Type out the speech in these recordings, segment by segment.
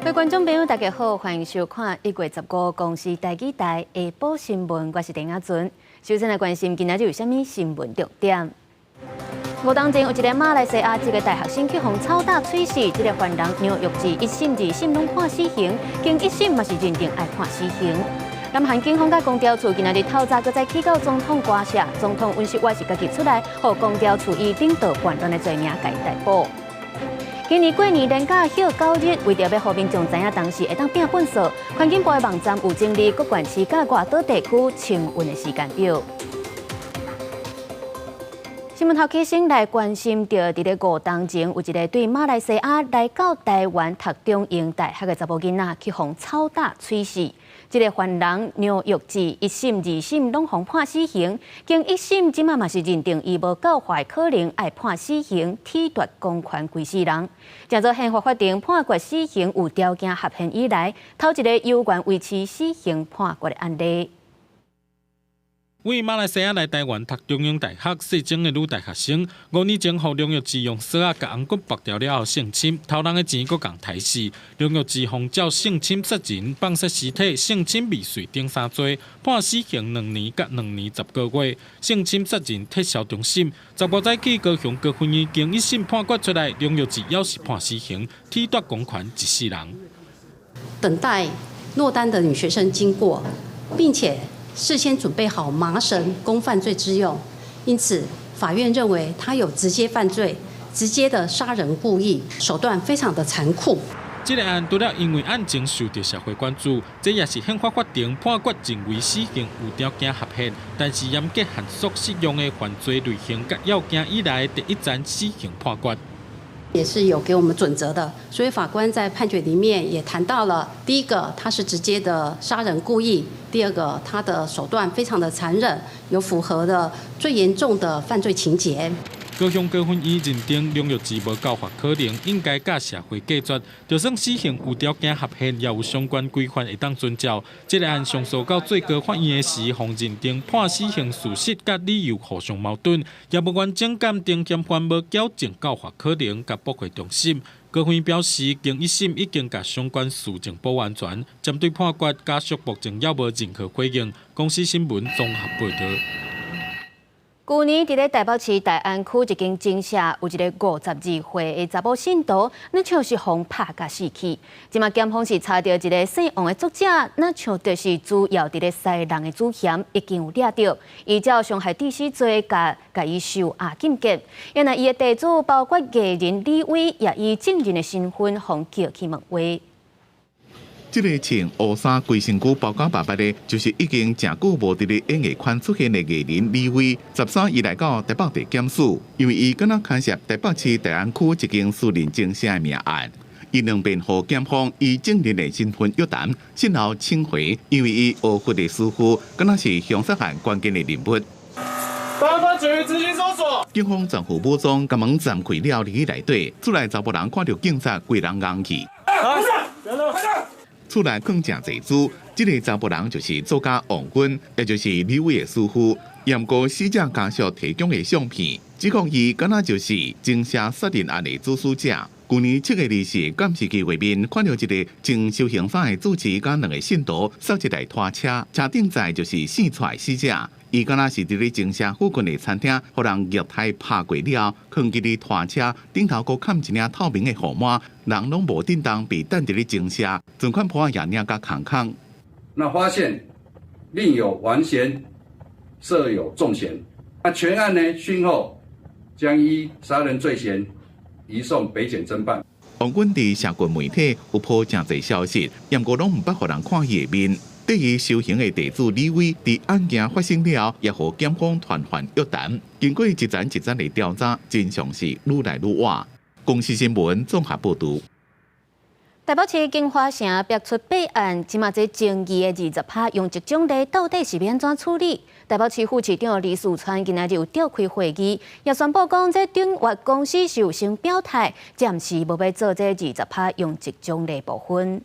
各位觀眾朋友，大家好，歡迎收看1月15公視台語台下晡新聞，我是陳亞尊。首先來關心今仔日有啥物新聞重點。五當前有一个馬來西亞籍的大學生去予操打喙死，這个犯人梁育志一審、二審攏判死刑，經一審嘛是認定愛判死刑。南韓警方佮公調處今仔日透早閣再去到總統官舍，總統尹錫悅是家己出來，予公調處以領導叛亂的罪名共逮捕。今年過年連假歇9日，為著欲予民眾知影當時會當摒糞掃，環境部的網站有整理各縣市佮外島地區清運的時間表。新聞頭起先來關心著，佇咧五當前有一个對馬來西亞來到台灣讀中英大學的查某囡仔去予操打喙死。這个犯人梁育志一審、二審攏予判死刑，經一審這馬嘛是認定伊無教化可能愛判死刑，褫奪公權規世人。這做憲法法庭判決死刑有條件合憲以來，頭一个猶原維持死刑判決的案例。為馬來西亞來台灣讀中英大學細種的女大學生，5年前予梁育志用索仔共頷骨縛牢了後性侵，偷人的錢閣共刣死。梁育志予照性侵殺人、放殺屍體、性侵未遂等三罪，判死刑2年佮2年10個月。性侵殺人撤銷終審。15早起高雄高分院經一審判決出來，梁育志猶是判死刑，褫奪公權一世人。等待落單的女學生經過，並且事先準備好麻繩供犯罪之用，因此法院認為他有直接犯罪、直接的殺人故意，手段非常的殘酷。這个案除了因為案情受著社會關注，這也是憲法法庭判決認為死刑有條件合憲，但是嚴格限縮適用的犯罪類型佮要件以來第一層死刑判決。也是有給我們準則的，所以法官在判決裡面也談到了，第一個他是直接的殺人故意，第二個他的手段非常的殘忍，有符合的最嚴重的犯罪情節。高雄高分院認定梁育志無教化可能，應該佮社會隔絕，就算死刑有條件合憲，也有相關規範會當遵照。這个案上訴到最高法院的時，予認定判死刑事實佮理由互相矛盾，也無完整鑑定嫌犯無矯正教化可能，共駁回重審。高法院表示，經一審已經共相關事證補完全，針對判決家屬目前猶無任何回應。公視新聞綜合報導。舊年佇咧台北市大安區一間精舍，有一个52歲的查某信徒，若像是予拍共死去。這馬檢方是查著一个姓王的作者，若像就是主要佇咧殺人的主嫌，已經有掠著，依照傷害致死罪，共伊收押禁見。原來伊的地主包括藝人李偉，也以證人的身份，予叫去問話。這个穿烏衫規身軀包甲白白的，就是已經誠久無佇咧演藝圈出現的藝人李偉。13伊來到台北地檢署，因為伊敢若牽涉台北市大安區一間私人精舍的命案。伊兩遍予檢方以證人的身份約談，訊後請回，因為伊學佛的師父，敢若是兇殺案關鍵的人物。八分局執行搜索。警方全副武裝，共門暫開了入去內底，厝內查埔人看著警察，規人𠊎去。厝內囥誠濟資，這个查埔人就是作家王軍，也就是李偉的師父。毋過死者家屬提供的相片，指控伊敢若就是精舍殺人案的主使者。舊年7月24監視器畫面看著一个穿修行衫的住持佮兩个信徒駛一台拖車，車頂載就是生出來死者。伊敢若是佇咧精舍附近的餐廳，予人虐待拍過了，囥佇咧拖車頂頭，閣崁一領透明的雨幔，人攏無振動，被等佇咧精舍，存款簿仔也領甲空空。那發現另有王賢設有重嫌，那全案呢訊後將依殺人罪嫌移送北檢偵辦。王軍佇社群媒體有鋪誠濟消息，毋過攏毋捌予人看伊的面。對伊修行的地主李偉，佇案件發生了，也予檢方傳喚約談。經過一層一層的調查，真相是愈來愈倚。公視新聞綜合報導。台北市京華城逼出弊案，這馬這爭議的20%容積獎勵到底是欲按怎處理？台北市副市長李四川今仔日有召開會議，也宣布講，這鼎越公司是有先表態，暫時無欲做這20%容積獎勵部分。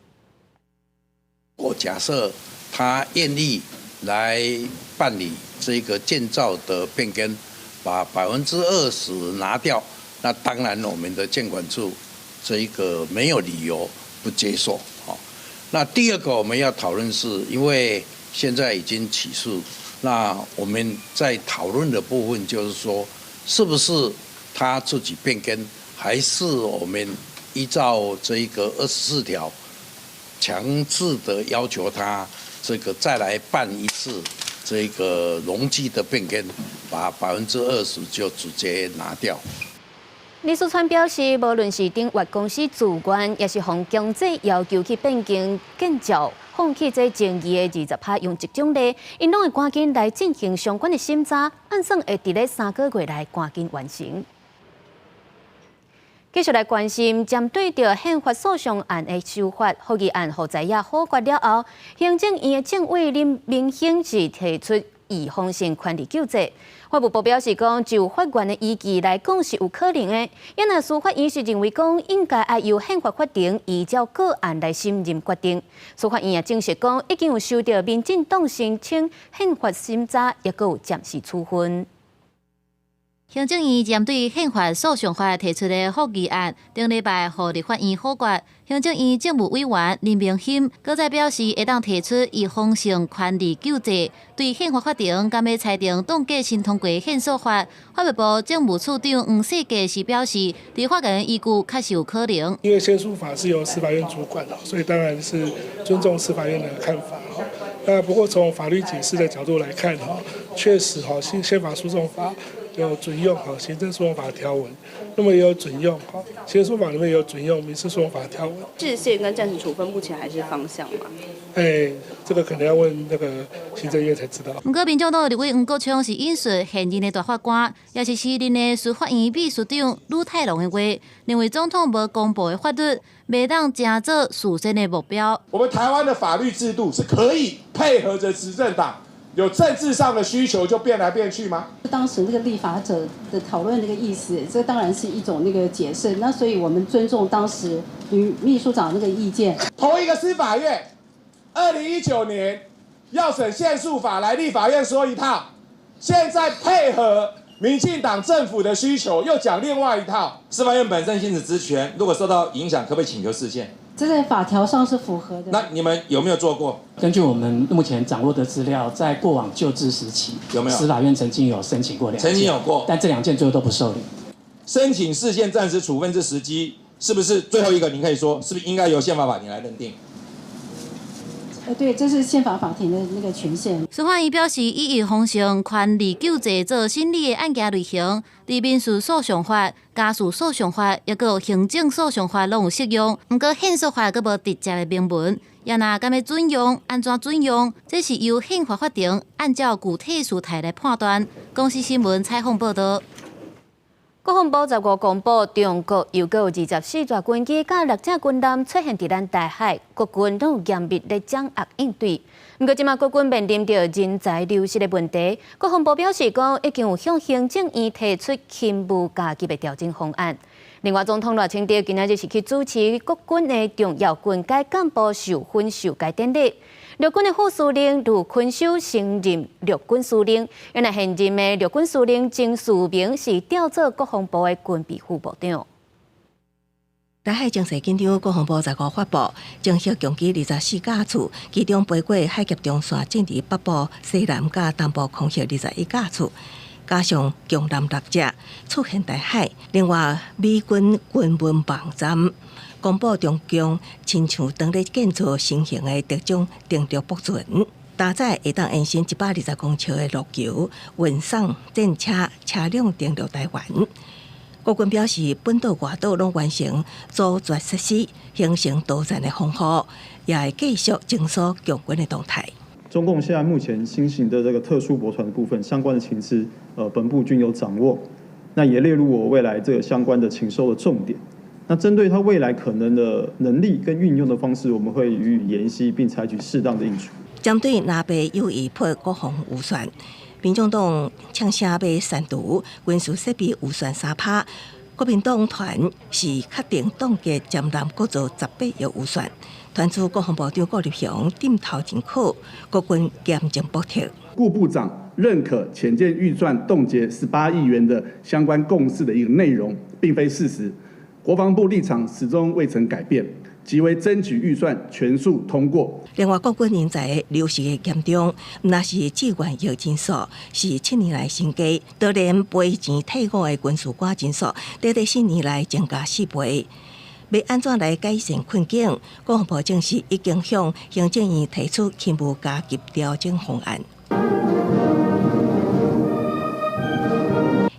我假設他願意來辦理這個建造的變更，把20%拿掉，那當然我們的建管處這一個沒有理由不接受。那第二個我們要討論是因為現在已經起訴，那我們在討論的部分就是說，是不是他自己變更，還是我們依照這一個24條強制的要求他這個再來辦一次這個容積的變更，把20%就直接拿掉。李四川表示，無論是鼎越公司自願，抑是予強制要求去變更建造，放棄這爭議的20%用地獎勵，𪜶攏會趕緊來進行相關的審查，按算會佇咧3個月內趕緊完成。繼續來關心針對著憲法訴訟案的修法復議案，予在野否決了後，行政院的政委林明興是提出預防性權利救濟。法務部表示講，就法院的依據來講是有可能的。因為司法院是認為講，應該愛由憲法法庭依照個案來審認決定。司法院也證實講，已經有收到民進黨申請憲法審查，抑閣有暫時處分。行政院針對憲法訴訟法提出的復議案，頂禮拜予立法院否決。行政院政務委員林明欽閣再表示，會當提出預防性權利救濟，對憲法法庭敢欲裁定凍結新通過憲訴法，法務部政務次長黃世傑是表示，佇法院依據確實有可能。因為憲訴法是由司法院主管的，所以當然是尊重司法院的看法。那不過從法律解釋的角度來看，哈，確實哈，憲法訴訟法有準用哈行政訴訟法條文，那麼也有準用哈刑事訴訟法裡面也有準用民事訴訟法條文。釋憲跟暫時處分目前還是方向嗎？哎，這個可能要問那個行政院才知道。毋過，民眾黨立委黃國昌是引述現任的大法官，也是時任的司法院秘書長呂泰龍的話，認為總統無公布的法律，袂當成做事先的目標。我們台灣的法律制度是可以配合着執政黨有政治上的需求就變來變去嗎？當時那個立法者的討論那個意思，這當然是一種那個解釋。那所以我們尊重當時呂秘書長那個意見。同一個司法院，2019年要審憲訴法來立法院說一套，現在配合民進黨政府的需求又講另外一套。司法院本身行使職權，如果受到影響，可不可以請求釋憲？這在法條上是符合的。那你們有沒有做過？根據我們目前掌握的資料，在過往舊制時期，有沒有司法院曾經有申請過兩件？曾經有過，但這兩件最後都不受理。申請釋憲暫時處分之時機，是不是最後一個？您可以說，是不是應該由憲法法庭來認定？對，這是憲法法庭的那個權限。司法院表示，以預防性權利救濟做審理的案件類型，佇民事訴訟法、家事訴訟法，抑閣有行政訴訟法攏有適用。毋過憲訴法閣無直接的明文，也若敢欲準用，按怎準用，這是由憲法法庭按照具體事態來判斷。公視新聞採訪報導。國防部15公布，中國又閣有24架軍機佮六隻軍艦出現佇咱台海，國軍攏有嚴密咧掌握應對。毋過，這馬國軍面臨著人才流失的問題，國防部表示講，已經有向行政院提出勤務加級的調整方案。另外，總統賴清德今仔日是去主持國軍的重要軍階幹部受訓授階典禮。陸軍的副司令呂坤修升任陸軍司令，原來現任的陸軍司令曾樹明是調做國防部的軍備副部長。台海情勢緊張，國防部15發布，偵測共機24架次，其中飛過海峽中線進入北部、西南佮東部空域21架次，加上強艦六隻出現台海。另外，美軍軍聞網站公布，中共親像當咧建造新型的特種登陸駁船，搭載會當延伸120公尺的陸橋，運送戰車車輛登陸台灣。國軍表示，本島外島攏完成阻絕設施，形成多層的防護，也會繼續偵搜共軍的動態。中共現在目前新型的這個特殊駁船的部分，相關的情資，本部均有掌握，那也列入我未來這個相關的情搜的重點。那針對他未來可能的能力跟運用的方式，我們會予以研析，並採取適當的應處。針對藍白有意撥國防預算，民眾黨嗆聲欲刪除軍事設備預算3%，國民黨團是確定凍結潛艦閣做18億預算。團主國防部長顧立雄點頭認可，國軍嚴正駁斥。顧部長認可潛艦預算凍結18億元的相關共識的一個內容，並非事實。國防部立場始終未曾改變，即為爭取預算全數通過。另外，國軍人才流失的嚴重，毋但是志願役人數是7年來新低，都連賠錢退伍的軍事官人數，短短4年來增加4倍。欲按怎來改善困境？國防部證實已經向行政院提出勤務加級調整方案。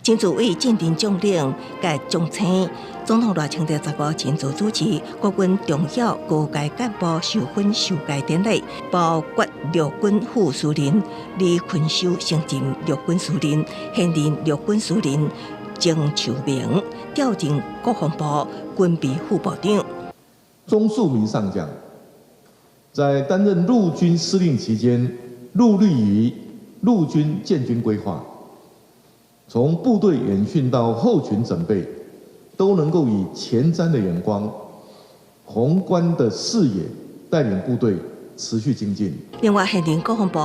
親自為進陣將領佮將星，總統賴清德15親自主持國軍重要高階幹部授勳授階典禮，包括陸軍副司令李坤修升任陸軍司令，現任陸軍司令曾秋明調任國防部軍備副部長。鍾樹明上將在擔任陸軍司令期間，致力於陸軍建軍規劃。從部隊演訓到後勤準備，都能夠以前瞻的眼光、宏觀的視野，帶領部隊持續精進。另外，現任國防部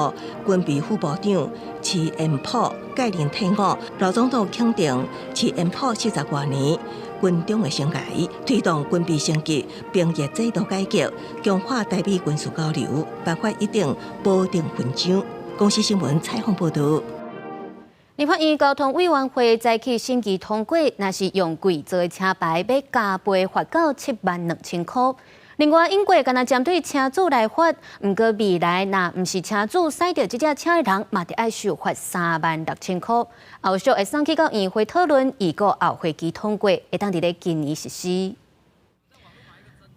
軍備副部長池延璞屆任退伍，賴總統肯定池延璞40外年軍中的生涯，推動軍備升級、兵役制度改革、強化台美軍事交流，頒發一等保定勳章。公視新聞採訪報導。立法院交通委員會早起審議通過，若是用偽造的車牌，欲加倍罰到72,000箍。另外，英國干焦針對車主來罰，毋過未來若毋是車主駛著這隻車的人，嘛著愛受罰36,000箍。後續會送去到院會討論，預估後會期通過，會當佇咧今年實施。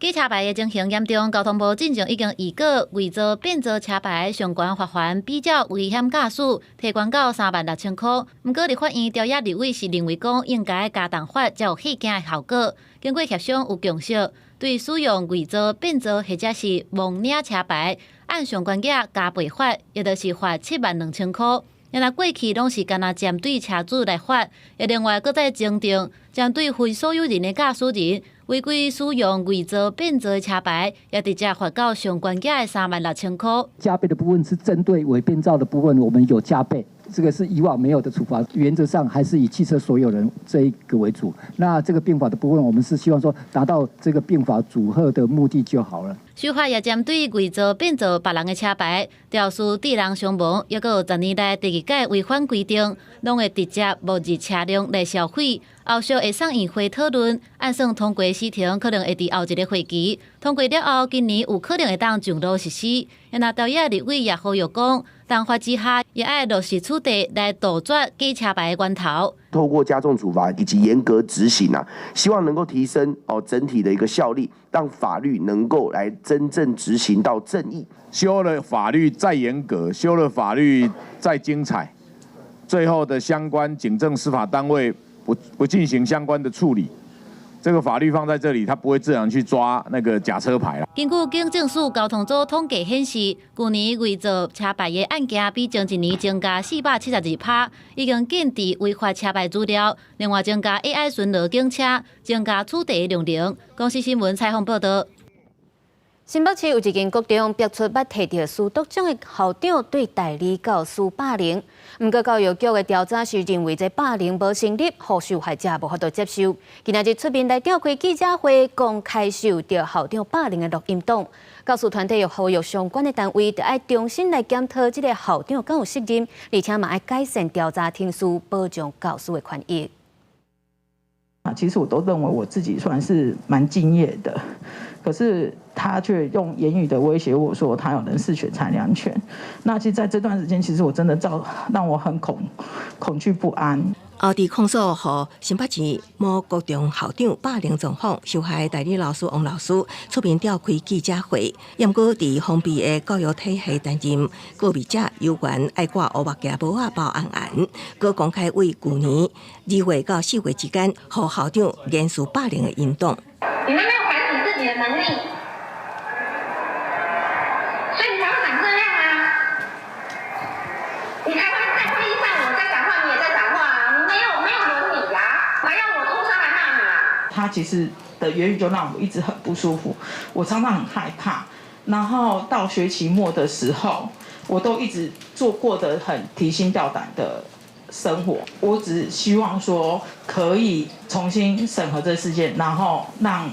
假車牌的情形嚴重，交通部進前已經預告偽造、變造車牌相關罰鍰比照危險駕駛提懸到36,000箍。毋過立法院朝野立委是認為講應該加重罰，才有嚇驚的效果。經過協商有共識，對使用偽造、變造或者是冒領車牌，按相關額加倍罰，也就是罰72,000箍。若過去攏是干焦針對車主來罰，另外閣再增訂針對非所有人的駕駛人違規使用偽造、變造的車牌，也直接罰到相關額的36,000箍。加倍的部分是針對偽變造的部分，我們有加倍，這個是以往沒有的處罰。原則上還是以汽車所有人這一個為主。那這個併罰的部分，我們是希望說達到這個併罰阻嚇的目的就好了。修法也針對偽造、變造別人的車牌，肇事致人傷亡，抑閣有10年來第二擺違反規定，攏會直接沒入車輛來銷毀。後續會送院會討論，按算通過時程可能會佇後一个會期通過了後，今年有可能會當上路實施。若朝野立委也呼籲講，重罰之下也愛落實取締來杜絕假車牌的源頭。透過加重處罰以及嚴格執行啊，希望能夠提升哦整體的一個效力，讓法律能夠來真正執行到正義。修了法律再嚴格，修了法律再精彩，最後的相關警政司法單位不進行相關的處理，這個法律放在這裡，他不會自然去抓那個假車牌啦。根據警政署交通組統計顯示，舊年偽造車牌的案件比前一年增加472%，已經建置違法車牌資料。另外增加 AI 巡邏警車，增加取締量能。公視新聞採訪報導。新北市有一間國中爆出捌提著師督獎的校長對代理教師霸凌，毋過教育局的調查是認為這霸凌無成立，予受害者無法度接受。今仔日出面來召開記者會，公開受著校長霸凌的錄音檔。教師團體又呼籲相關的單位，著愛重新來檢討這个校長敢有責任，而且嘛愛改善調查程序，保障教師的權益。啊，其實我都認為我自己算是蠻敬業的，可是他卻用言語的威脅我說他有人事權、裁量權。那其實在這段時間，其實我真的造讓我很恐懼不安。後佇控訴予新北市某國中校長霸凌狀況，受害代理老師王老師出面召開記者會。毋過佇封閉的教育體系擔任告密者，猶原愛掛烏目鏡帽仔包紅紅，閣公開為舊年2月到4月之間，予校長言辭霸凌的音檔。你們沒有反省自己的能力，所以你才會長這樣啊！你才會在會議上我在講話，你也在講話啊！你沒有倫理啊，還要我出聲來罵你啊？他其實的言語就讓我一直很不舒服，我常常很害怕。然後到學期末的時候，我都一直做過得很提心吊膽的生活。我只希望說可以重新審核這事件，然後讓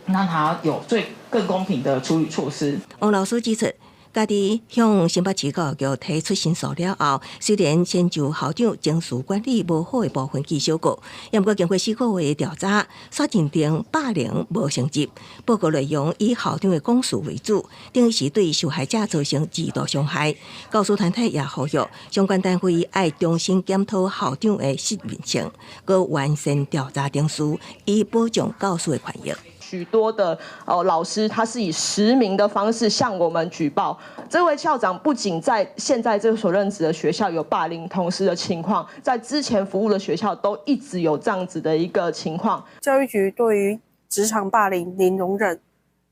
讓他有最更公平的處理措施。王老師指出，家己向新北市教育局提出申訴了後，雖然先就校長情緒管理無好的部分記小過，毋過經過4個月的調查，煞認定霸凌無成立。報告內容以校長的講述為主，等於是對受害者造成二度傷害。教師團體也呼籲相關單位愛重新檢討校長的適任性，閣完善調查程序，以保障教師的權益。許多的哦老師，他是以實名的方式向我們舉報。這位校長不僅在現在這所任職的學校有霸凌同事的情況，在之前服務的學校都一直有這樣子的一個情況。教育局對於職場霸凌零容忍，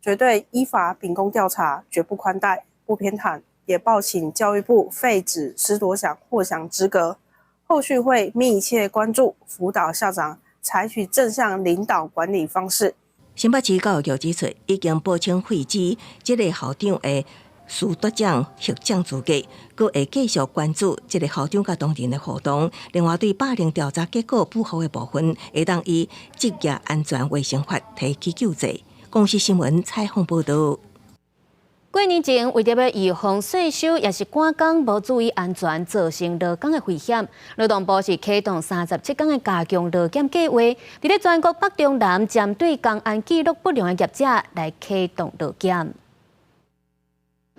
絕對依法秉公調查，絕不寬待，不偏袒，也報請教育部廢止師鐸獎獲獎資格。後續會密切關注輔導校長，採取正向領導管理方式。新北市教育局指出，已經報請廢止這个校長的師鐸獎獲獎資格，閣會繼續關注這个校長佮當地的互動。另外，對霸凌調查結果不符的部分，會當依職業安全衛生法提起救濟。公視新聞採訪報導。過年前，為著欲預防稅收，抑是趕工無注意安全，造成勞工的危險。勞動部是啟動37天的加強勞檢計劃，佇咧全國北中南針對工安記錄不良的業者來啟動勞檢。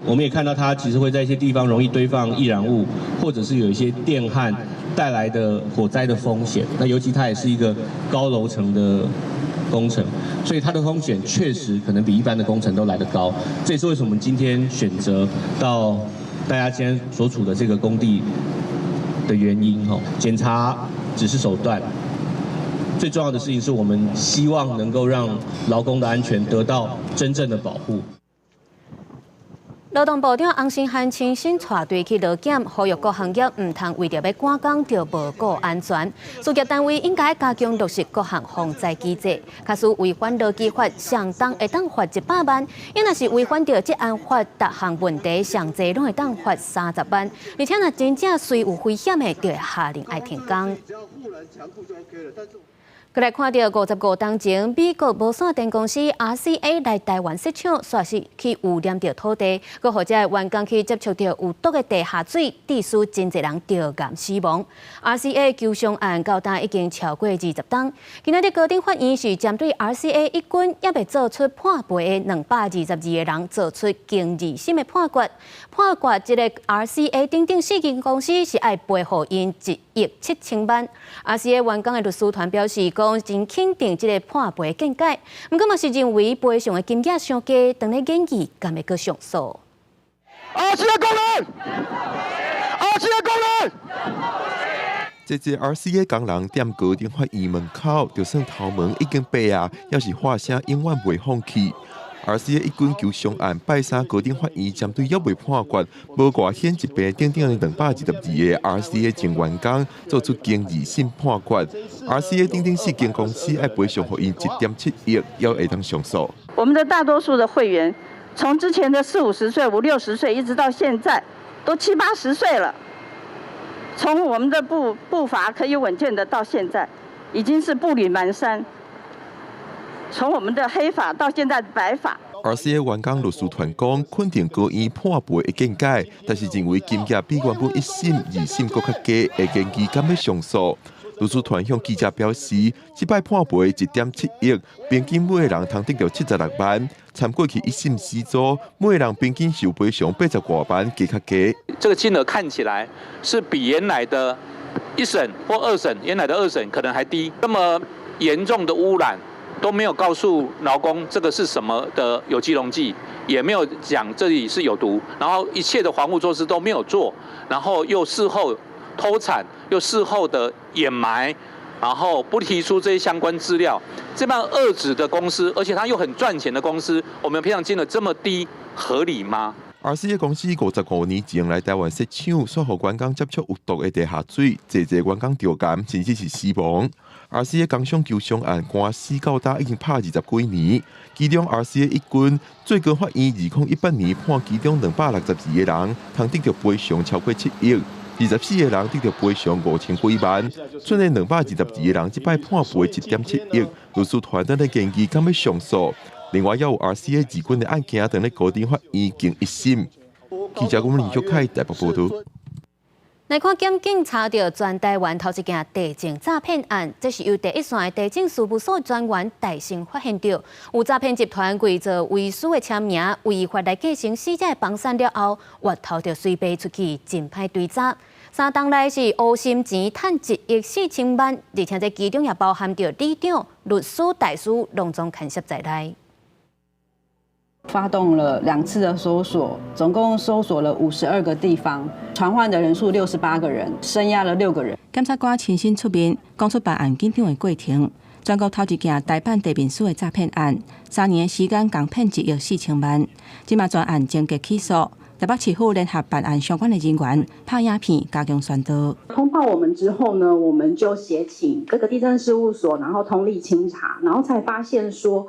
我們也看到，它其實會在一些地方容易堆放易燃物，或者是有一些電焊帶來的火災的風險。那尤其它也是一個高樓層的工程，所以它的風險確實可能比一般的工程都來得高。這也是為什麼我們今天選擇到大家今天所處的這個工地的原因。吼，檢查只是手段，最重要的事情是我們希望能夠讓勞工的安全得到真正的保護。勞動部長洪申翰親身帶隊去勞檢，呼籲各行業毋通為著欲趕工就無顧安全。事業單位應該加強落實各項防災機制。假使違反勞基法，上重會當罰100萬；伊若是違反著職安法逐項問題，上濟攏會當罰30萬。而且若真正隨有危險的，就會下令愛停工。閣來看著55冬前，美國無線電公司 RCA 來台灣設廠，煞是去污染著土地，閣予遮的員工去接觸著有毒的地下水，致使真濟人著癌死亡。RCA 求償案到今已經超過20冬，今仔日高等法院是針對 RCA 一軍猶未做出判賠的222個人做出經二審的判決，判決這个 RCA 等等四間公司是愛賠予𪜶1億7千萬。RCA 員工的律師團表示講，真肯定這个判賠見解，毋過嘛是認為賠償的金額傷低，當咧研議敢會閣上訴。 RCA 工人，RCA 工人。這這 RCA 工人踮高等法院門口，就算頭毛已經白啊，猶是喊聲永遠袂放棄。RCA 一軍求償案拜三高等法院針對猶未判決、無外顯疾病等等的222个 RCA 前員工做出經二審判決。RCA 等等四間公司愛賠償予𪜶1.7億，猶會當上訴。我們的大多數的會員，從之前的四五十歲、五六十歲，一直到現在，都七八十歲了。從我們的步伐可以穩健的到現在，已經是步履蹣跚。從我們的黑髮到現在的白髮。 RCA 員工律師團講，肯定高院判賠的見解，但是認為金額比原本一審、二審閣較低，會建議敢欲上訴。律師團向記者表示，這擺判賠1.7億，平均每个人通得著76萬。參過去一審四組，每个人平均受賠償80外萬，加較低。這個金額看起來是比原來的一審或二審，原來的二審可能還低。這麼嚴重的污染都沒有告訴勞工這個是什麼的有機溶劑，也沒有講這裡是有毒，然後一切的防護措施都沒有做，然後又事後偷產，又事後的掩埋，然後不提出這些相關資料，這般惡質的公司，而且它又很賺錢的公司，我們賠償金額這麼低，合理嗎？ RCA 公司55年前來台灣設廠，煞予員工接觸有毒的地下水，濟濟員工著癌，甚至是死亡。RCA 工傷求償案官司到今已經拍20幾年，其中 RCA 一軍最高法院2018年判其中262個人通得著賠償超過7億，24個人得著賠償5千幾萬。剩的222個人這擺判賠1.7億，律師團等咧建議敢欲上訴。另外，也有 RCA 二軍的案件佇咧高等法院已經一審。記者阮林玉凱台北報道。來看檢警查著全台灣頭一件地政詐騙案，這是由第一線的地政事務所專員代先發現著，有詐騙集團偽造遺書的簽名，違法來繼承死者的房產了後，越頭就隨便出去，真歹追查。三冬來是烏心錢趁1億4千萬，而且這其中也包含著里長、律師、代書，攏總牽涉在內。發動了兩次的搜索，總共搜索了52個地方，傳喚的人數68個人，聲押了6個人。檢察官親身出面講出辦案緊張的過程，全國頭一件代辦地面書的詐騙案，3年時間共騙1億4千萬，這馬全案終結起訴。台北市府聯合辦案相關的人員拍影片加強宣導。通報我們之後呢，我們就協請各個地政事務所，然後通力清查，然後才發現說，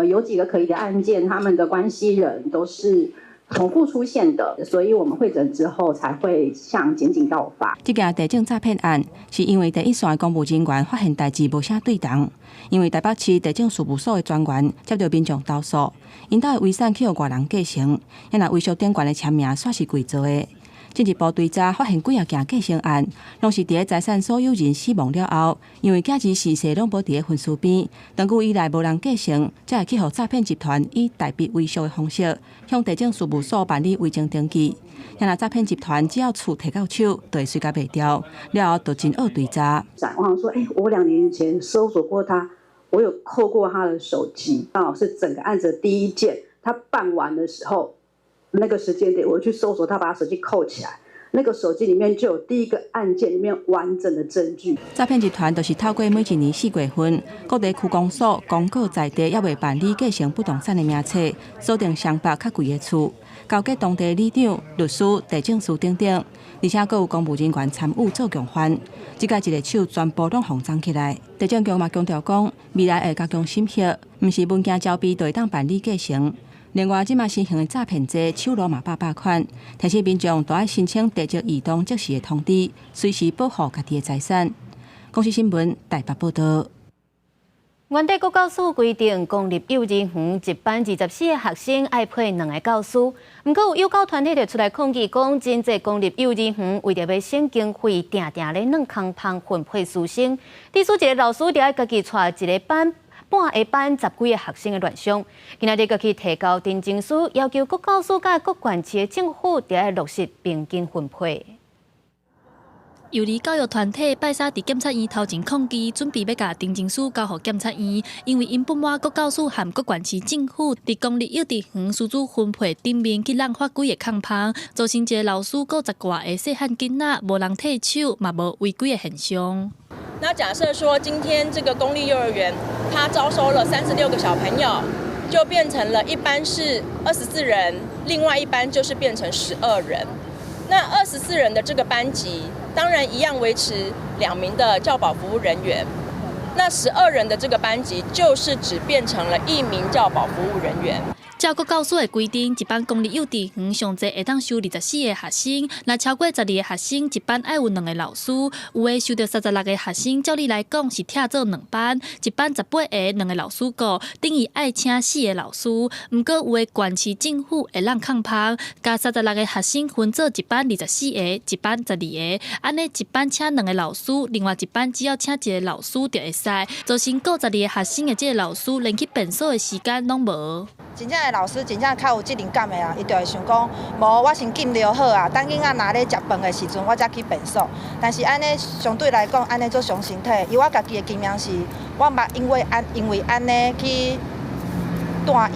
有幾個可疑的案件，他們的關係人都是重複出現的，所以我們會診之後才會向檢警告發。這件地政詐騙案是因為第一線的公務人員發現代誌無啥對頭，因為台北市地政事務所的專員接著民眾投訴，𪜶兜的遺產去予外人繼承，啊若遺囑頂懸的簽名煞是偽造的。進一步追查發現幾仔件繼承案，攏是佇咧財產所有人死亡了後，因為囝兒逝世攏無佇咧分屍邊，長久以來無人繼承，才會去予詐騙集團以代筆遺囑的方式，向地政事務所辦理遺贈登記。啊若詐騙集團只要厝提到手，就會隨共賣掉，了後就真惡追查。我想說，欸，我2年前搜索過他，我有扣過他的手機，剛好是整個案子的第一件，他辦完的時候。那個時間點，我去搜索他，把他手機扣起來，那個手機裡面就有第一個案件裡面完整的證據。詐騙集團就是透過每一年4月份，各地區公所公告在地猶未辦理繼承不動產的名冊，鎖定雙北較貴的厝，勾結當地里長、律師、地政士等等，而且閣有公務人員參與做共犯，這擺一个手全部攏予摠起來。地政局嘛強調講，未來會加強審核，毋是文件交備就會當辦理繼承。另外，這馬新型的詐騙罪手路嘛百百款，提醒民眾都愛申請地籍異動即時的通知，隨時保護家己的財產。公視新聞台北報道。原地國教署規定，公立幼兒園一班24個學生愛配兩个教師。毋過有幼教團體就出來抗議，講真濟公立幼兒園為著欲省經費，定定咧軟空蜂分配師生，致使一个老師著愛家己帶一个班。半个班十幾个學生的亂象，今仔日閣去提交陳情書，要求國教署佮各縣市的政府著愛落實平均分配。幼兒教育團體拜三佇檢察院頭前抗議，準備欲共陳情書交予檢察院，因為𪜶不滿國教署和各縣市政府佇公立幼稚園師資分配頂面去濫發幾个空蜂，造成一个老師顧十外个細漢囡仔無人替手，嘛無違規的現象。那假設說今天這個公立幼兒園，他招收了36個小朋友，就變成了一班是24人，另外一班就是變成12人。那24人的這個班級，當然一樣維持2名的教保服務人員。那12人的這個班級，就是只變成了1名教保服務人員。照國教署的規定，一班公立幼稚園上濟會當收24個學生，若超過十二個學生，一班愛有兩个老師。有的收著36個學生，照理來講是拆做兩班，一班18個，兩个老師顧，等於愛請四个老師。毋過有的縣市政府會濫空蜂，共36個學生分做一班24個，一班十二个，按呢一班請兩个老師，另外一班只要請一个老師就會使，造成顧十二个學生的這个老師，連去便所的時間攏無。真正的老師，真正較有責任感的啊，伊就會想講，無我先禁尿好啊，等囡仔若咧食飯的時陣，我才去便所。但是按呢，相對來講，按呢做傷身體。以我家己的經驗是，我毋捌因為按呢去住院。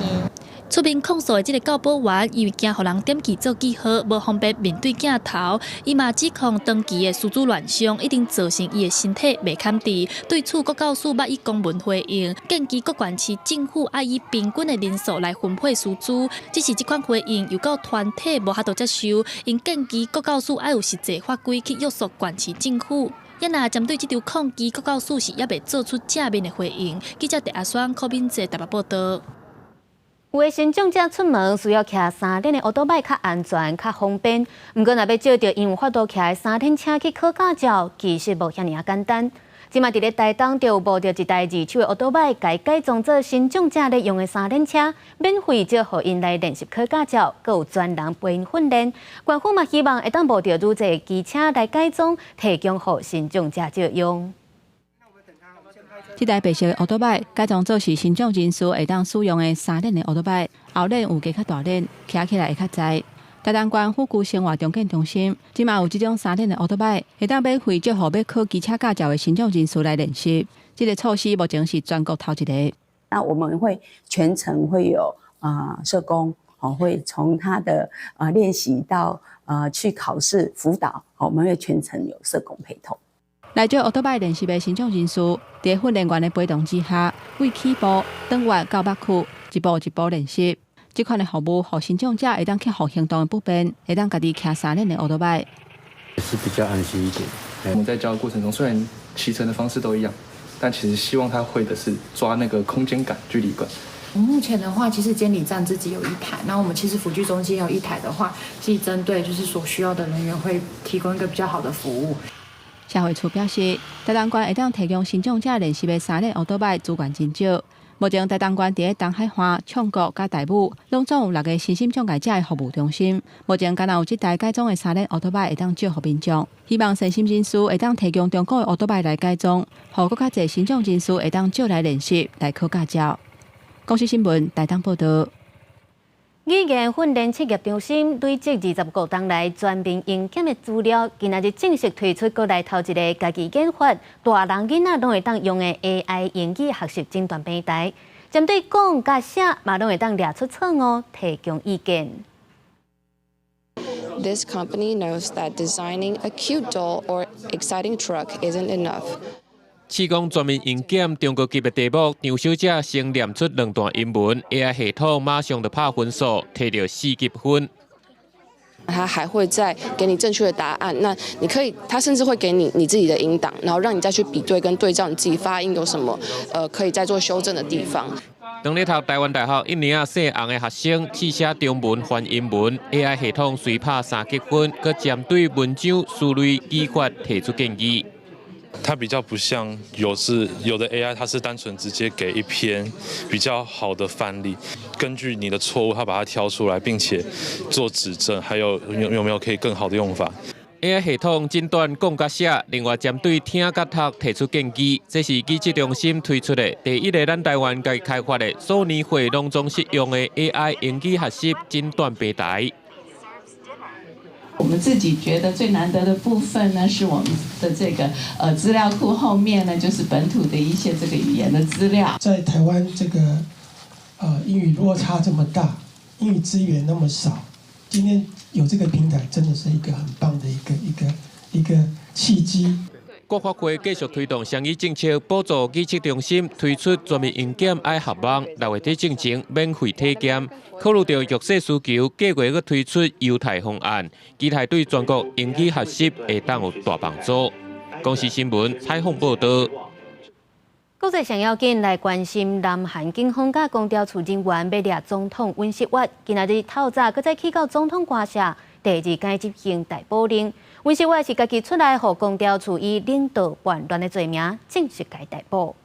出面控訴的這个教保員，因為驚予人點記做記號，無方便面對鏡頭，伊嘛指控長期的師資亂象，已經造成伊的身體袂堪治。對此，國教署捌以公文回應，建議各縣市政府愛以平均的人數來分配師資。只是這款回應幼教團體無法度接受，𪜶建議國教署愛有實際法規去約束縣市政府。也若針對這場抗議，國教署是猶未做出正面的回應。記者鄭阿雙、柯敏哲台北報道。有的身障者出門需要騎三輪的歐多擺較安全、較方便。毋過，若欲借著𪜶有法度騎的三輪車去考駕照，其實無遐爾仔簡單。這馬佇咧台東就募著一台二手的歐多擺，共改裝做身障者咧用的三輪車，免費借予𪜶來練習考駕照，閣有專人陪𪜶訓練。縣府嘛希望會當募著愈濟機車來改裝，提供予身障者借用。這台白色的歐多擺改裝做是身障人士會當使用的三輪的歐多擺，後輪有加較大輪，騎起來會較載。台東縣府區生活重建中心，這馬有這種三輪的歐多擺，會當免費借予欲考機車駕照的身障人士來練習。這個措施目前是全國頭一个。那我們會全程會有社工，哦，會從他的練習到去考試輔導，我們會全程有社工陪同。來借歐多擺練習的身障人士，佇訓練員的陪同之下，為起步、轉彎到北區，一步一步練習。這款的服務，予身障者會當克服行動的不便，會當家己騎三輪的歐多擺，是比較安心一點。我們在教的過程中，雖然騎乘的方式都一樣，但其實希望他會的是抓那個空間感、距離感。目前的話，其實監理站自己有一台，那我們其實輔具中心有一台的話，是針對就是所需要的人員會提供一個比較好的服務。社會處表示，台東縣會當提供身障者練習的三輪歐多擺資源真少。目前台東縣佇咧東海岸、暢國佮大武，攏總有六个身心障礙者的服務中心。目前敢若有這台改裝的三輪歐多擺會當借予民眾，希望善心人士會當提供中古的歐多擺來改裝，予閣較濟身障人士會當借來練習來考駕照。公視新聞台東報導。語言訓練測驗中心累積25冬來全面英檢的資料，今仔日正式推出國內頭一个家己研發、大人囡仔攏會當用的 AI 英語學習診斷平台，針對講佮寫嘛攏會當掠出錯誤，提供意見。 This company knows that designing a cute doll or exciting truck isn't enough. 試講全面英檢中高級的題目，張小姐先念出兩段英文，AI 系統馬上就拍分數，提著四級分。他還會再給你正確的答案，那你可以，他甚至會給你你自己的音檔，然後讓你再去比對跟對照你自己發音有什麼，可以再做修正的地方。當咧讀台灣大學一年仔細紅的學生試寫中文翻英文，AI 系統隨拍三級分，閣針對文章思類語法提出建議。它比較不像有的 AI，它是單純直接給一篇比較好的範例，根據你的錯誤，它把它挑出來，並且做指正，還有有沒有可以更好的用法。 AI 系統診斷講佮寫，另外針對聽佮讀提出建議，這是語測中心推出的第一个咱台灣家己開發的所年歲攏總適用的 AI 英語學習診斷平台。我們自己覺得最難得的部分呢，是我們的這個資料庫後面呢，就是本土的一些這個語言的資料。在台灣這個英語落差這麼大，英語資源那麼少，今天有這個平台，真的是一個很棒的一個契機。國發會繼續推動雙語政策，補助語測中心推出全面英檢愛學網，6月底進前免費體檢。考慮著弱勢需求，計劃閣推出優待方案，期待對全國英語學習會當有大幫助。公視新聞採訪報導。國際上要緊來關心，南韓警方佮公調處人員欲掠總統尹錫悅，今仔日透早閣再去到總統官舍，第二工執行逮捕令。尹錫悅是家己出來，予公調處以領導叛亂的罪名正式共逮捕。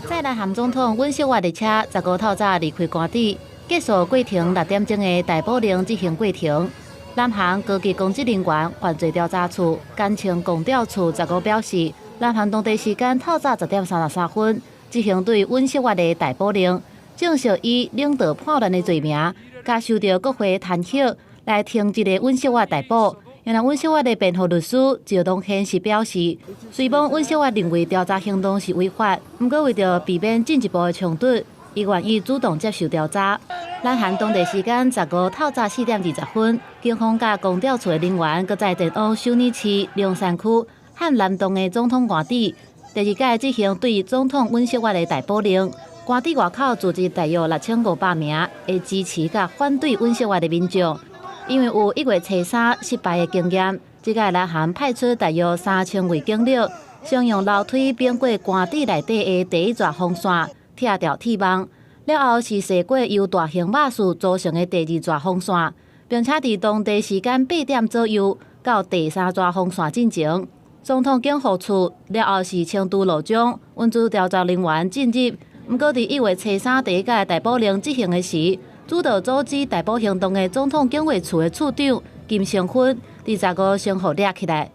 載南韓總統尹錫悅的車，15透早離開官邸，結束過程六點鐘的逮捕令執行過程。南韓高級公職人員犯罪調查處簡稱公調處十五表示，南韓當地時間透早10點33分執行對尹錫悅的逮捕令，正式以領導叛亂的罪名，佮受著國會彈劾來停這個尹錫悅逮捕。原來尹錫悅的辯護律師趙東憲是表示，雖罔尹錫悅認為調查行動是違法，毋過為著避免進一步的衝突，伊願意主動接受調查。南韓當地時間十五透早4點20分，警方佮公調處的人員閣再前往首爾市龍山區漢南洞的總統官邸，第二擺執行對總統尹錫悅的逮捕令。官邸外口聚集大約6500名會支持佮反對尹錫悅的民眾。因為有1月初3失敗的經驗，這擺南韓派出大約3000位警力，先用樓梯爿過官邸內底的第一座防線，拆掉鐵網。了後是踅過由大型馬術組成的第二座防線，並且佇當地時間8點左右到第三座防線進前。總統警護處了後是清除路障，穩住調查人員進入。毋過，佇1月初3第一屆逮捕令執行的時，主導組織逮捕行動的總統警衛處的處長金成勳，佇15先予掠起來。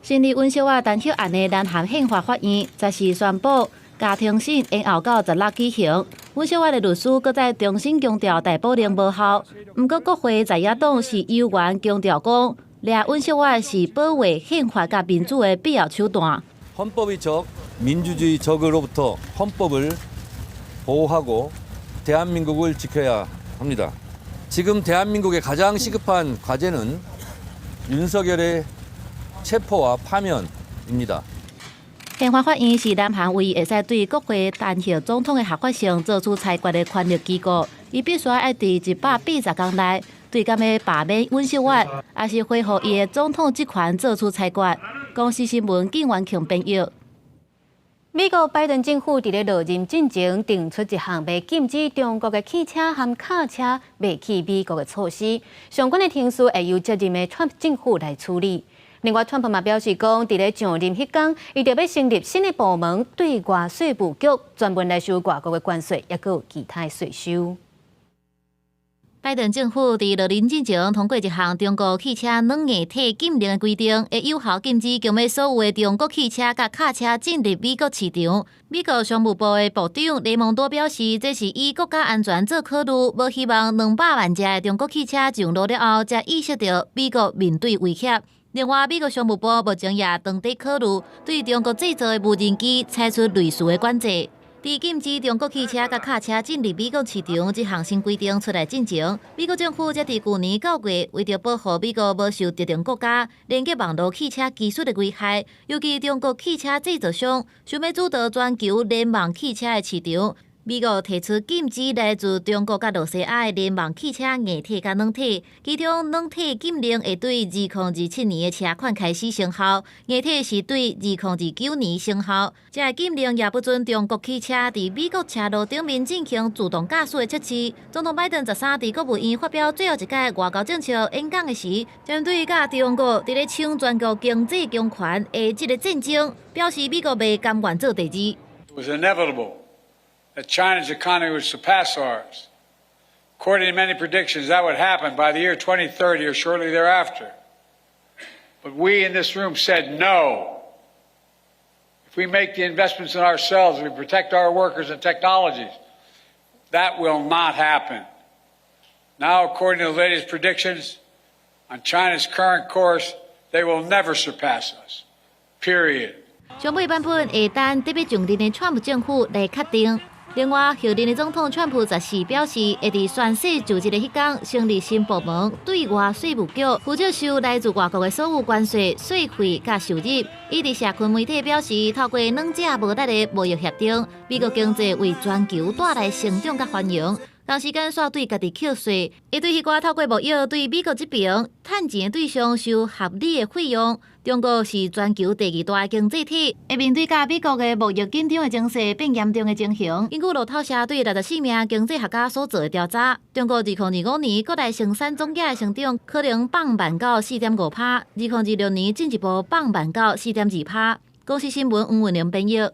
審理尹錫悅彈劾案的南韓憲法法院，14宣布家庭審延後到16舉行。尹錫悅的律師閣再重新強調逮捕令無效，毋過國會在野黨是猶原強調講，掠尹錫悅是保衛憲法佮民主的必要手段。 헌법의 적, 민주주의 적으로부터 헌법을 보호하고 대한민국을 지켜야 합니다. 지금 대한민국의 가장 시급한 과제는 윤석열의 체포와 파면입니다. 憲法法院是南韓唯一會使對國會彈劾總統的合法性做出裁決的權力機構，伊必須愛佇180天內對敢欲罷免尹錫悅，抑是恢復伊的總統職權做出裁決。公視新聞靳元慶編譯。美國拜登政府佇咧落任進前定出一項欲禁止中國的汽車和轎車賣去美國的措施，相關的程序會由接任的川普政府來處理。另外，川普嘛表示講，佇咧上任彼工，伊著欲成立新的部門，對外稅務局，專門來收外國的關稅，抑閣有其他的稅收。拜登政府佇落任進前通過一項中國汽車軟硬體禁令的規定，會有效禁止強欲所有的中國汽車佮轎車進入美國市場。美國商務部的部長雷蒙多表示，這是以國家安全做考慮，無希望200萬架的中國汽車上路了後，才意識著美國面對威脅。另外，美國商務部目前也當佇考慮對中國製造的無人機採取類似的管制。佇禁止中國汽車佮轎車進入美國市場這項新規定出來進前，美國政府才佇舊年9月，為著保護美國無受特定國家連結網路汽車技術的危害，尤其中國汽車製造商想欲主導全球聯網汽車的市場。美國提出禁止來自中國佮露西亞的聯網汽車硬體佮軟體，其中軟體禁令會對2027年的車款開始生效，硬體是對2029年生效。這个禁令也不准中國汽車佇美國車路頂面進行自動駕駛的測試。總統拜登13佇國務院發表最後一擺外交政策演講的時，針對佮中國佇咧搶全球經濟強權的這个戰爭，表示美國袂甘願做第二。 It was inevitable that China's economy would surpass ours. According to many predictions, that would happen by the year 2030 or shortly thereafter. But we in this room said no. If we make the investments in ourselves, we protect our workers and technologies, that will not happen. Now, according to the latest predictions, on China's current course, they will never surpass us. Period. 上尾版本會等得欲上任的川普政府來確定。另外，候任的總統川普14表示，會佇宣誓就職的彼工成立新部門，對外稅務局負責收來自外國的所有關稅、稅費佮收入。伊佇社群媒體表示，透過兩者無力的貿易協定，美國經濟為全球帶來成長佮繁榮。同時間，煞對家己課稅，會對彼寡透過貿易對美國這爿趁錢的對象收合理的費用。中國是全球第二大經濟體，會面對佮美國的貿易緊張的情勢變嚴重的情形。根據路透社對64名經濟學家所做的調查，中國2025年國內生產總額的成長可能放慢到4.5%，2026年進一步放慢到4.2%。公視新聞黃文玲編譯。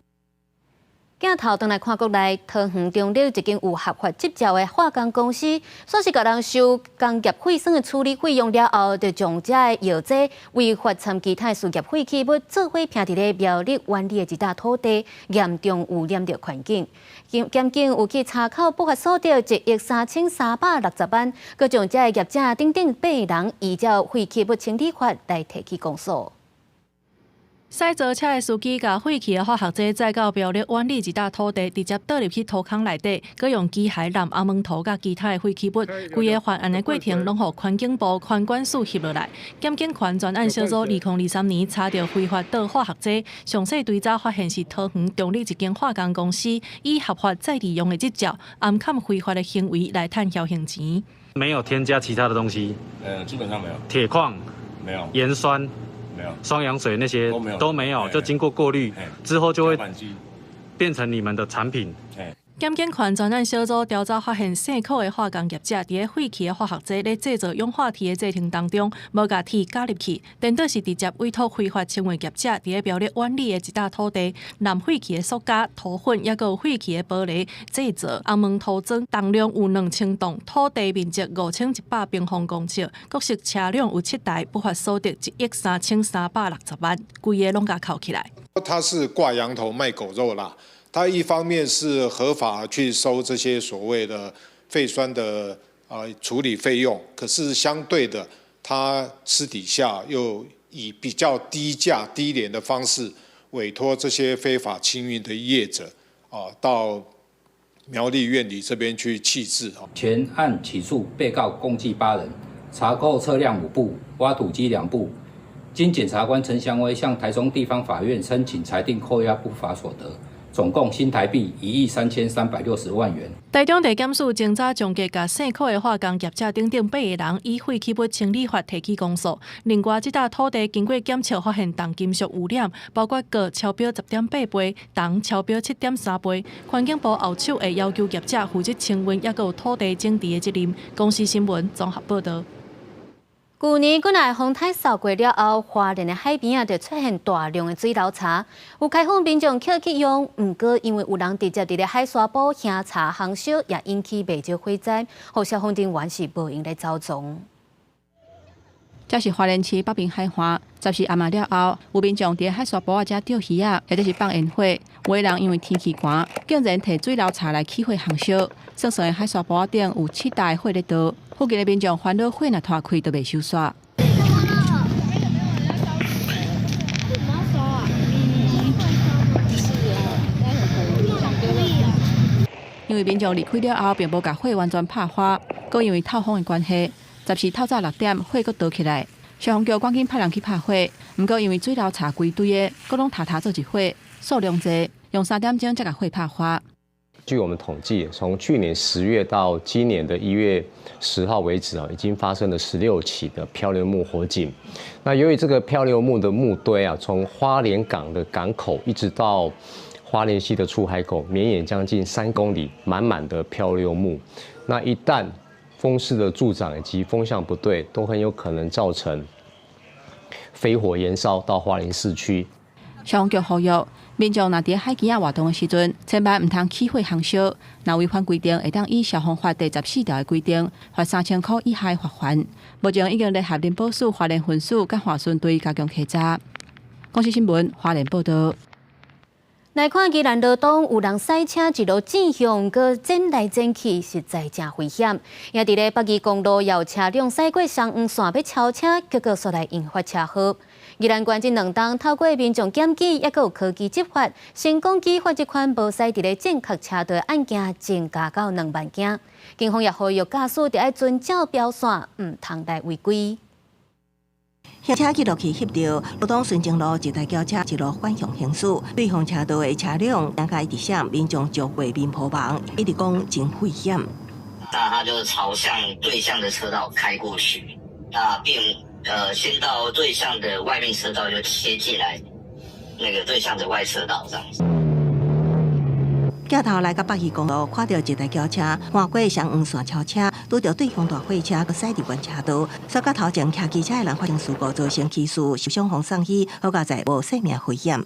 鏡頭轉來看國內，桃園中壢一間有合法執照的化工公司，煞是共人收工業廢酸的處理費用了後，就將這个藥劑違法摻其他事業廢棄物做伙拋佇咧苗栗灣里的一笪土地，嚴重污染著環境。檢警有去查扣不法所得1億3360萬，閣將這个業者等等八人依照廢棄物清理法來提起公訴。駛槽車的司機共廢棄的化學劑載到苗栗灣里一笪土地，直接倒入去土坑內底，閣用機械湳紅毛塗佮其他的廢棄物，規个犯案的過程攏予環境部環管署翕落來。檢警權專案小組2023年查著非法倒化學劑，詳細追查發現是桃園中壢一間化工公司以合法再利用的執照，暗崁非法的行為來趁僥倖錢。沒有添加其他的東西，基本上沒有。鐵礦沒有，鹽酸。沒有，雙氧水那些都沒有，都沒有，就經過過濾之後就會變成你們的產品。檢警權專案小組調查發現，姓柯的化工業者佇咧廢棄的化學劑咧製造氧化鐵的過程當中，無共鐵加入去，顛倒是直接委託非法清運業者佇咧苗栗苑里的一搭土地，濫廢棄的塑膠、塗粉，抑閣有廢棄的玻璃製造紅毛塗磚，重量有2000噸，土地面積5100平方公尺，各式車輛有7台，不法所得1億3360萬，規个攏共扣起來。他是掛羊頭賣狗肉啦。他一方面是合法去收這些所謂的廢酸的處理費用，可是相對的，他私底下又以比較低價低廉的方式委託這些非法清運的業者啊，到苗栗苑裡這邊去棄置。全案起訴被告共計8人，查扣車輛5部，挖土機2部。經檢察官陳祥威向台中地方法院申請裁定扣押不法所得。總共新台幣1億3360萬元。台中地檢署偵查終結，共姓柯的化工業者等等8個人以廢棄物清理法提起公訴。另外，這搭土地經過檢測發現重金屬污染，包括鉻超標10.8倍，銅超標7.3倍。環境部後手會要求業者負責清運，抑閣有土地整治的責任。公視新聞綜合報導。舊年幾若風颱掃過了後，花蓮的海邊啊，就出現大量的水流柴。有開放民眾抾去用，毋過因為有人直接佇咧海沙埔興柴烘燒，也引起袂少火災，予消防人員是無閒來走傱。這是花蓮市北爿海岸，14暗暝了後，有民眾佇海沙埔仔遮釣魚仔，或者是放煙火。有的人因為天氣寒，竟然提水流柴來起火烘燒。算算海沙埔仔頂有7台火咧著，附近的民眾煩惱火若拖開都袂收煞。因為民眾離開了後，並無共火完全拍花，閣因為透風的關係，14透早6點火閣著起來。消防局趕緊派人去拍火，毋過因為水流柴規堆的，閣攏沓沓做一伙，數量濟，用3點鐘才共火拍花。據我們統計，從去年10月到今年的1月10號為止啊，已經發生了16起的漂流木火警。那由於這個漂流木的木堆啊，從花蓮港的港口一直到花蓮溪的出海口，綿延將近3公里，滿滿的漂流木。那一旦風勢的助長以及風向不對，都很有可能造成飛火延燒到花蓮市區。消防局呼籲民眾若佇海墘仔活動的時陣，千萬毋通起火烘燒。若違反規定，會當依消防法第14條的規定，罰3000箍以下的罰鍰。目前已經聯合林保署花蓮分署佮華巡隊加強稽查。公視新聞花蓮報導。來看宜蘭羅東有人駛車一路轉向，閣轉來轉去，實在誠危險。也佇咧北宜公路有車輛駛過雙黃線欲超車，結果煞來引發車禍。宜蘭縣這2冬透過民眾檢舉，抑閣有科技執法，成功舉發這款無駛佇咧正確車道的案件增加到2萬件。警方也呼籲駕駛著愛遵照標線，毋通來違規。行車記錄器翕著，羅東純正路一台轎車一路反向行駛，對方車道的車輛兩個一直閃，民眾就過面破網，一直講真危險。那他就朝向對向的車道開過去，那並先到對向的外面車道就切進來，那個對向的外車道這樣子。鏡頭來到北宜公路，看著一台轎車橫過雙黃線超車，拄著對方大貨車，閣駛佇原車道，煞佮頭前騎機車的人發生事故，造成起事受傷予送醫，好佳哉無性命危險。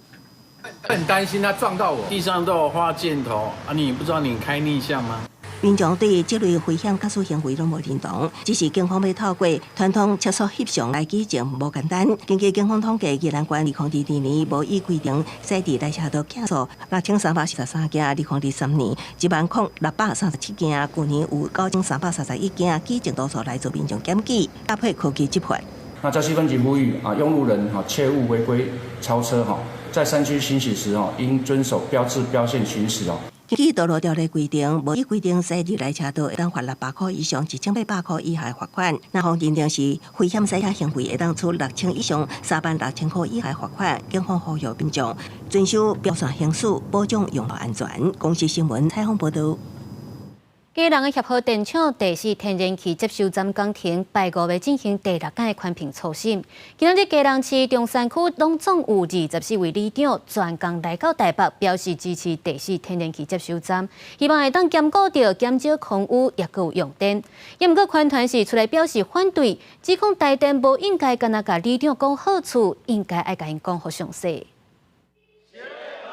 很擔心他撞到我，地上都有畫箭頭啊！你不知道你開逆向嗎？民眾對這類危險駕駛行為攏無認同，只是警方欲透過傳統測速翕相來舉證無簡單。根據警方統計，宜蘭縣2022年無依規定駛佇來車道競速6343件，2023年10,637件，舊年有9331件，舉證多數來自民眾檢舉，搭配科技執法。那礁溪分局呼籲啊，用路人哈切勿違規超車哈，在山區行駛時哦，應遵守標誌標線行駛哦。根據道路條例規定，無依規定駛佇來車道會當罰600箍以上1800箍以下的罰款。若予認定是危險駛車行為，會當處6000以上36,000箍以下罰款。警方呼籲民眾遵守標線行駛，保障用路安全。公視新聞採訪報導。今基隆的協和電廠第四天然氣接收站工程拜五欲進行第六屆環評初審。今仔日基隆市中山區攏總有24位里長專工來到台北，表示支持第四天然氣接收站，希望會當兼顧著減少空污，抑閣有用電。毋過環團是出來表示反對，指控台電無應該干焦共里長講好處，應該愛共𪜶講予詳細。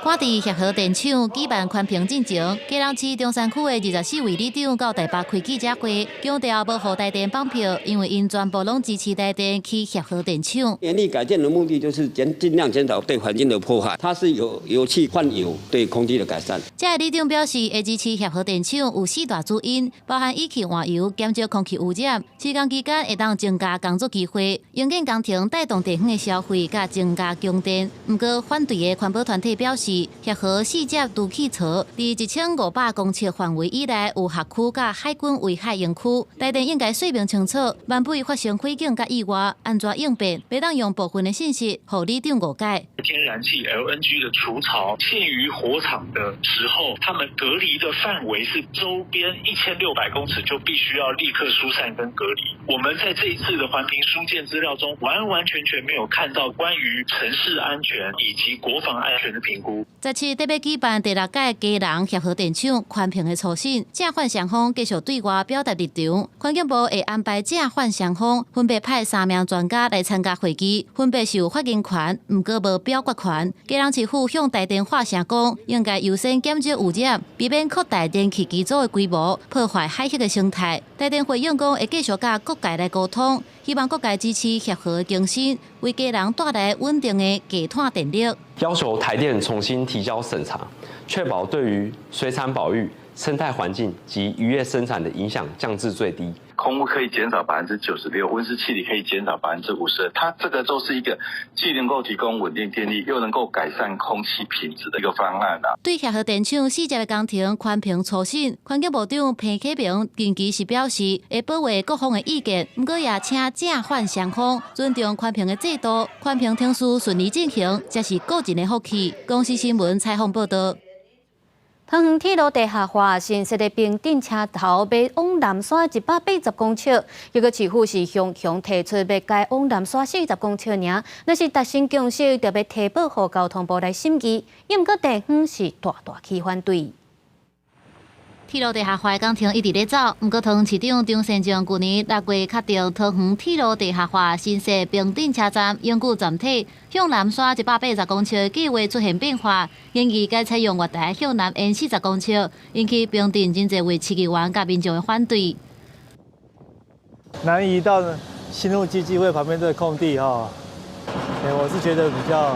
趕佇協和電廠舉辦環評進前，基隆市中山區的24位里長到台北開記者會，強調無予台電綁票，因為𪜶全部攏支持台電起協和電廠。電力改建的目的就是盡量減少對環境的破壞，它是由油氣換油對空氣的改善。這个里長表示，會支持協和電廠有四大主因，包含以氣換油、減少空氣污染、施工期間會當增加工作機會、營建工程帶動地方的消費，佮增加供電。毋過反對的環保團體表示，協和四接毒氣槽佇1500公尺範圍以內有轄區佮海軍圍海營區，台電應該說明清楚，萬不發生火警佮意外，按怎應變，袂當用部分的信息予里長誤解。天然氣 LNG 的儲槽限於火場的時候，他們隔離的範圍是周邊1600公尺就必須要立刻疏散跟隔離。我們在這一次的環評書件資料中，完完全全沒有看到關於城市安全以及國防安全的評估。十七特欲舉辦第六屆基隆協和電廠環評的初審，正反雙方繼續對外表達立場。環境部會安排正反雙方分別派三名專家來參加會議，分別是有發言權，毋過無表決權。基隆市府向台電發聲講，應該優先減少污染，避免擴大燃氣機組的規模，破壞海域的生態。台電回應講會繼續佮各界來溝通，希望各界支持協和更新，為基隆帶來穩定的低碳電力。要求台電重新提交審查，確保對於水產保育、生態環境及漁業生產的影響降至最低。空污可以減少96%，溫室氣體可以減少52%，它這個都是一個既能夠提供穩定電力，又能夠改善空氣品質的一個方案啦。對協和電廠四接的工程環評初審，環境部長彭啟明近期是表示會保留各方的意見，毋過也請正反雙方尊重環評的制度，環評程序順利進行，才是個人的福氣。公視新聞採訪報導。桃園鐵路地下化新設的平鎮車頭欲往南徙180公尺，結果市府是向向提出欲改往南徙40公尺爾，若是達成共識，就欲提報予交通部來審議，毋過地方是大大起反對。鐵路地下化工程一直咧走，毋過桃園市長張善政舊年6月確定桃園鐵路地下化新設平鎮車站永久站體向南徙180公尺計劃出現變化，建議改採用月台向南延40公尺，引起平鎮真濟位市議員佮民眾的反對。南移到新路基金會旁邊這個空地哈，我是覺得比較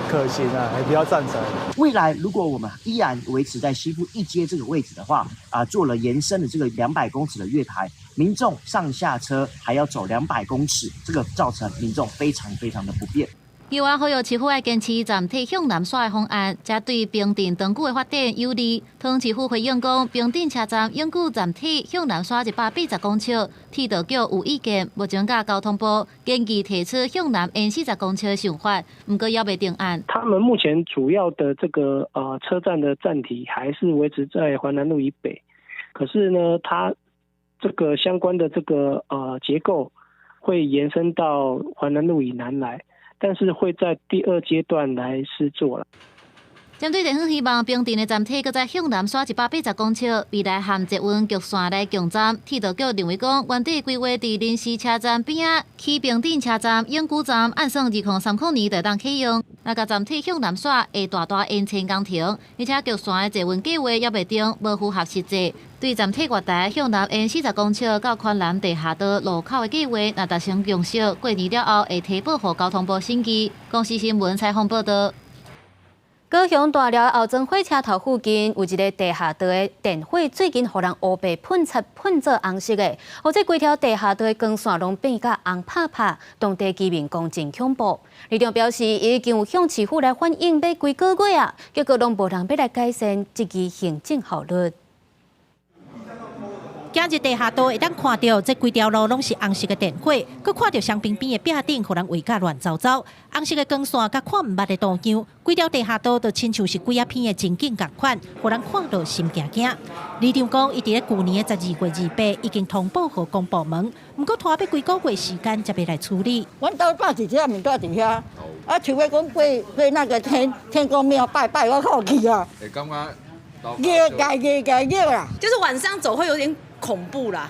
可行啊，還比較贊成。未來如果我們依然維持在西富一街這個位置的話，啊，做了延伸的這個200公尺的月台，民眾上下車還要走200公尺，這個造成民眾非常非常的不便。議員呼籲市府愛堅持站體向南徙的方案，才對平鎮長久的發展有利。桃園市府回應講，平鎮車站永久站體向南徙180公尺，鐵道局有意見，目前佮交通部建議提出向南延40公尺的想法，毋過猶未定案。他們目前主要的這個車站的站體還是維持在環南路以北，可是呢，它這個相關的這個結構會延伸到環南路以南來。但是會在第二階段來施作啦。針對地方希望平鎮的站體閣再向南徙180公尺，未來和捷運橘線來共站。鐵道局認為講，原底規劃佇臨時車站邊仔起平鎮車站永久站，按算2030年就當啟用。若共站體向南徙，會大大延遲工程，而且橘線的捷運計劃猶未定，無符合實際。對站體月台向南延40公尺到寬南地下道路口的計劃，若達成共識，過年了後會提報予交通部審議。公視新聞採訪報導。高雄大寮后庄火車頭附近有一个地下道的電火，最近予人烏白噴漆噴做紅色的，予這規條地下道的光線攏變甲紅拍拍，當地居民講真恐怖。里長表示，已經有向市府來反映，欲幾个月啊，結果攏無人欲來改善這個行政效率。行入地下道會當看著，這規條路攏是紅色的電火，閣看著雙邊邊的壁頂，予人畫甲亂糟糟。紅色的光線佮看毋捌的圖像，規條地下道就親像是鬼仔片的情景仝款，予人看著心驚驚。里長講，伊佇咧舊年的12月28已經通報予公部門，毋過拖欲幾個月時間才欲來處理。阮兜百幾隻物住佇遐，啊，除非講過過那個天天公廟拜拜，我好去啊。會感覺熱蓋熱蓋熱啦，就是晚上走會有點恐怖啦。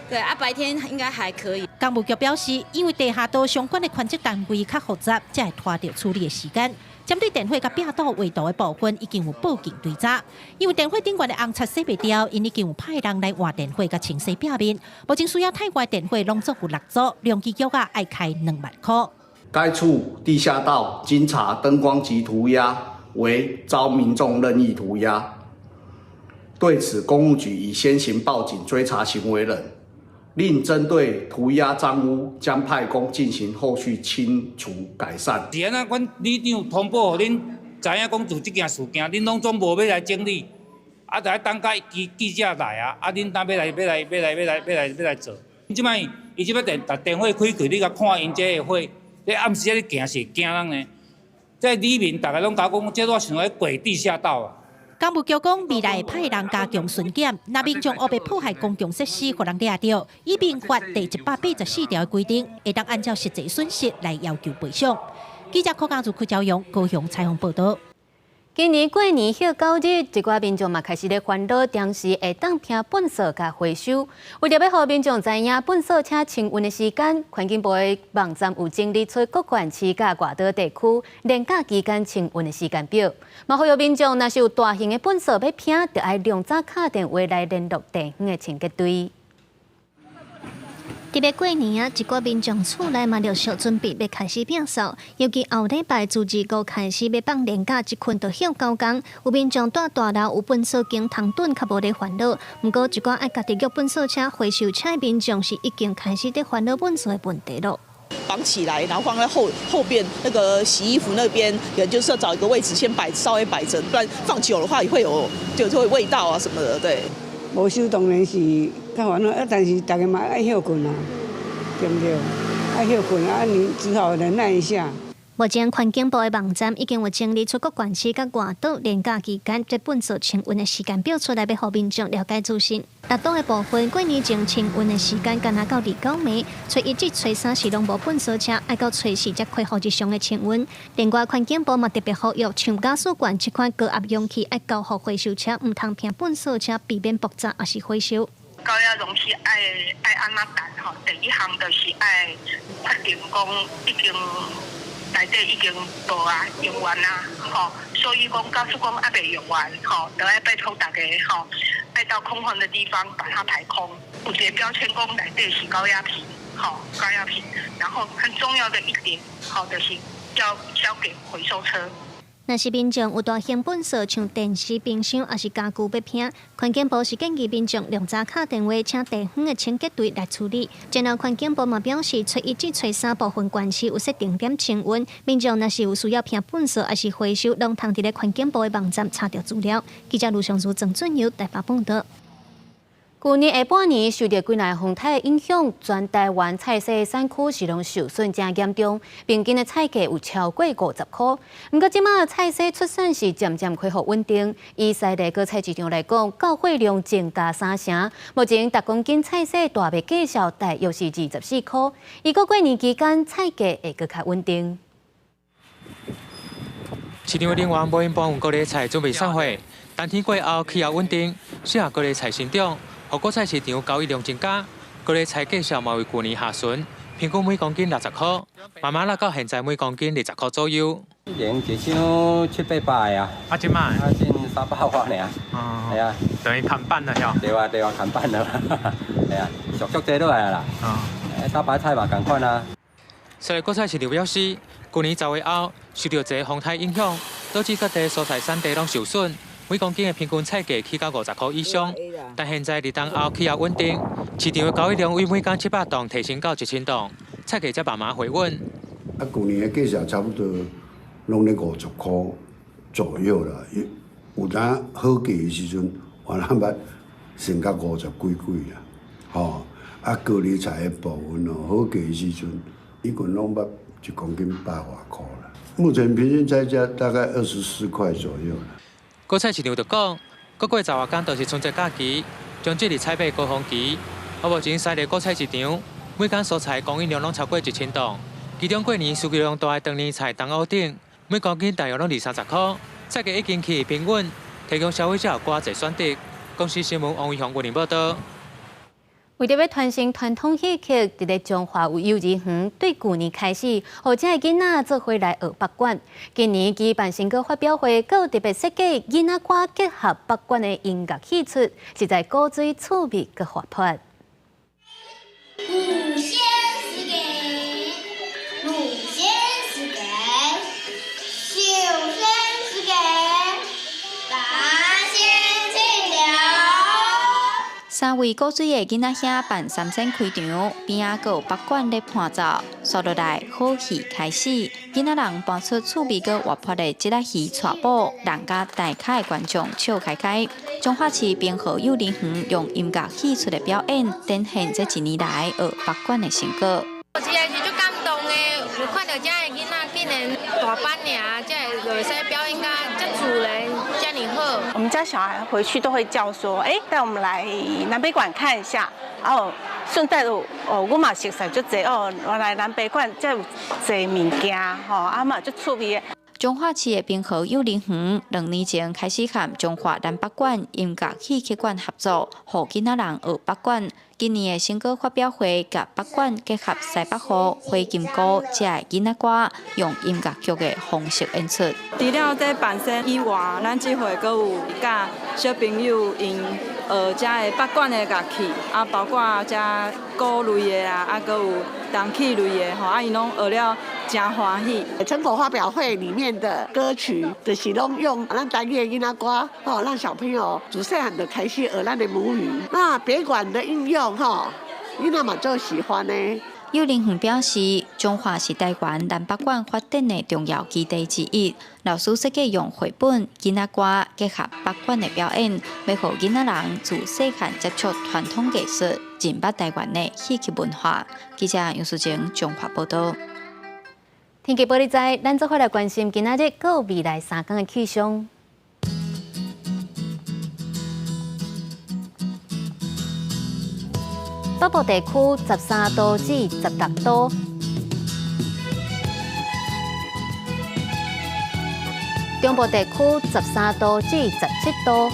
對啊，白天應該還可以。工務局表示，因為地下道相關的權責單位較複雜，才會拖著處理的時間。針對電火佮壁堵畫圖的部分，已經有報警追查。因為電火頂懸的紅漆洗袂掉，𪜶已經有派人來換電火佮清洗壁面。目前需要替換電火攏總有六組，量機局啊愛開2萬箍。該處地下道經查燈光及塗鴉為遭民眾任意塗鴉，對此工務局已先行報警追查行為人，另針對塗鴉髒污將派工進行後續清除改善。是按怎？阮里長通報予恁知影講有這件事件，恁攏總無欲來整理，啊，就愛等甲記記者來啊，啊，恁當欲來欲來欲來欲來欲來欲來做。這擺伊這擺電逐電火開開，你共看𪜶這個火，你暗時仔咧行是會驚人呢。這里民逐家攏共我講，這我像咧過地下道啊。工務局講，未來會派人加強巡檢，若民眾烏白破壞公共設施，予人掠著，依民法第184條的規定，會當按照實際損失來要求賠償。記者柯家祖、柯朝陽高雄採訪報導。今年過年歇九日，一寡民眾嘛開始咧煩惱，定時會當拼糞掃佮回收。為著欲予民眾知影糞掃車清運的時間，環境部的網站有整理出各縣市佮外島地區連假期間清運的時間表。嘛，呼籲民眾若是有大型的糞掃欲拼，著愛量早敲電話來聯絡地方的清潔隊。特別過年啊，一寡民眾厝內嘛陸續準備欲開始摒掃，尤其後禮拜初二五開始欲放連假，一睏就歇九工。有民眾蹛大樓有糞掃間通躉，較無咧煩惱。毋過一寡愛家己約糞掃車回收車的民眾是已經開始佇煩惱糞掃的問題囉。綁起來，然後放在後後邊那個洗衣服那邊，也就是要找一個位置先擺，稍微擺著，不然放久的話也會有就會味道啊什麼的。對，無收當然是較煩惱，啊，但是大家嘛愛歇睏啊，對毋對？愛歇睏啊，你只好忍耐一下。目前環境部的網站已經有整理出各縣市佮外島連假期間這糞掃清運的時間表出來，欲予民眾了解資訊。列島的部分過年前清運的時間，干焦到29暝，初一至初三是攏無糞掃車，愛到初四才恢復日常的清運。另外，環境部嘛特別呼籲，像瓦斯罐這款高壓容器，愛交予回收車，毋通拼糞掃車，避免爆炸抑是火燒。高壓容器愛愛按怎辦吼？第一項就是愛確定講已經內底已經無啊，用完啊，吼，所以講假使講猶未用完，吼，就愛拜託大家吼，愛到空曠的地方把它排空。有一個標籤講內底是高壓瓶，吼，高壓瓶。然後很重要的一點，吼，就是要交給回收車。若是民眾有大型糞掃，像電視、冰箱，抑是家具欲拼，環境部是建議民眾量早敲電話，請地方的清潔隊來處理。然後環境部嘛表示，初一至初三部分縣市有設定點清運，民眾若是有需要拼糞掃，抑是回收，攏通佇咧環境部的網站查著資料。記者盧尚如、鄭俊友台北報導。舊年下半年受著幾若風颱的影響，全台灣菜色產區是攏受損誠嚴重，平均的菜價有超過50箍。毋過這馬菜色出產是漸漸恢復穩定。以西麗果菜市場來講，到貨量增加三成。目前逐公斤菜色大麥價數大約是24箍。預估過年期間菜價會閣較穩定。市場的人員無閒搬運高麗菜準備送貨，冬天過後氣候穩定，適合高麗菜生長。予果菜市場交易量增加，高麗菜價數嘛為舊年下旬，平均每公斤60箍，慢慢落到現在每公斤20箍左右。以前一箱七八百啊，啊，這馬啊，剩三百外爾。哦，係啊，等於砍半了喲。對啊，對啊，砍半了。係啊，俗俗濟落來啦。哦。大白菜嘛仝款啊。西麗果菜市場表示，舊年10月後受著這個風颱影響，導致各地蔬菜產地攏受損。每公斤的平均菜價起到50箍以上，但現在立冬後氣候穩定，市場的交易量為每工700噸提升到1000噸，菜價才慢慢回穩。啊，舊年的價數差不多攏咧50箍左右啦。有當好價的時陣，我那捌算到五十幾幾啦，吼！啊，高麗菜的部分哦，好價的時陣，一斤攏捌一公斤百外箍啦。目前平均菜價大概24塊左右啦。果菜市場就講，閣過十外工就是春節假期，將這日採買高峰期。目前三个果菜市場，每工蔬菜供應量攏超過1000噸，其中過年需求量大的長年菜冬芋等，每公斤大約攏二三十箍，菜價已經趨平穩，提供消費者有偌濟選擇。公視新聞王偉雄雲林報道。為著欲傳承傳統戲曲，佇咧彰化有幼兒園對舊年開始，予遮的囡仔做伙來學北管。今年舉辦成果發表會，閣有特別設計囡仔歌結合北管的音樂戲出，實在古錐趣味閣活潑。五仙世界，六仙世界，九仙世界，八仙清流。三位古錐的囡仔兄扮三牲開場，邊仔閣有北管咧伴奏，煞落來好戲開始，囡仔人搬出趣味閣活潑的這仔戲帶舞，人佮台跤的觀眾笑開開。彰化市平和幼兒園用音樂戲出的表演，展現這一年來學北管的成果。我實在是足感動的，有看著遮的囡仔竟然大班爾，才會會使表演甲遮自然，遮爾好。我們家小孩回去都會叫說，哎，帶我們來南北館看一下，然後順帶哦，我嘛熟悉足濟哦，原來南北館遮有濟物件吼，啊嘛足趣味的。彰化市的平和幼兒園2年前開始和彰化南北館音樂戲劇館合作，予囡仔人學北管。今年的成果發表會，共北管結合西北雨、火金姑這个囡仔歌，用音樂劇的方式演出。除了這扮仙以外，咱這回閣有佮小朋友𪜶學遮个北管的樂器，啊，包括遮鼓類的啊，啊，閣有銅器類的吼，啊，𪜶攏學了誠歡喜。成果發表會裡面的歌曲，就是攏用咱台語的囡仔歌，吼，讓小朋友自細漢就開始學咱的母語。那北管的應用，吼，囡仔嘛足喜歡呢。幼兒園表示，彰化是台灣南北管發展的重要基地之一。老師設計用繪本、囡仔歌結合北管的表演，欲予囡仔人自細漢接觸傳統藝術，認捌台灣的戲曲文化。記者楊淑靜彰化報道。天氣報你知，咱做伙來關心今仔日閣有未來3天的氣象。北部地區13度至16度，中部地區13度至17度，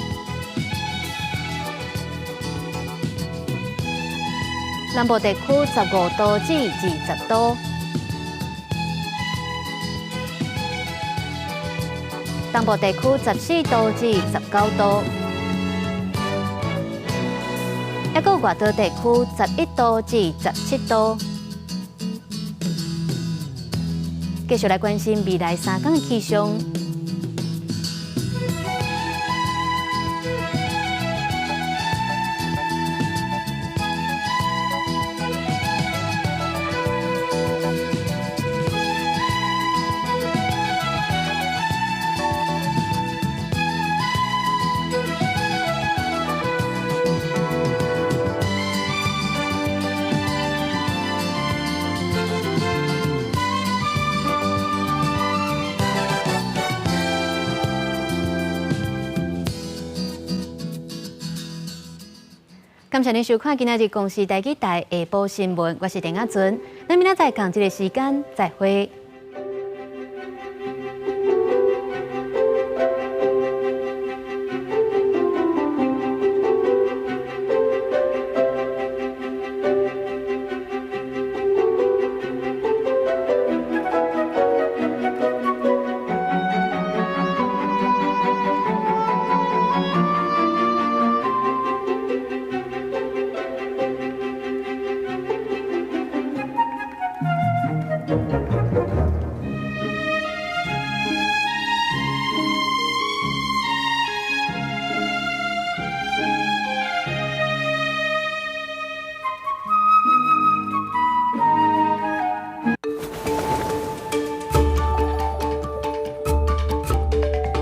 南部地區15度至20度，東部地區14度至19度。抑閣外島地區11度至17度。繼續來關心未來3天的氣象。感謝您收看今仔日公視台語台下晡新聞，我是鄭亞純，咱明仔載仝這个時間再會。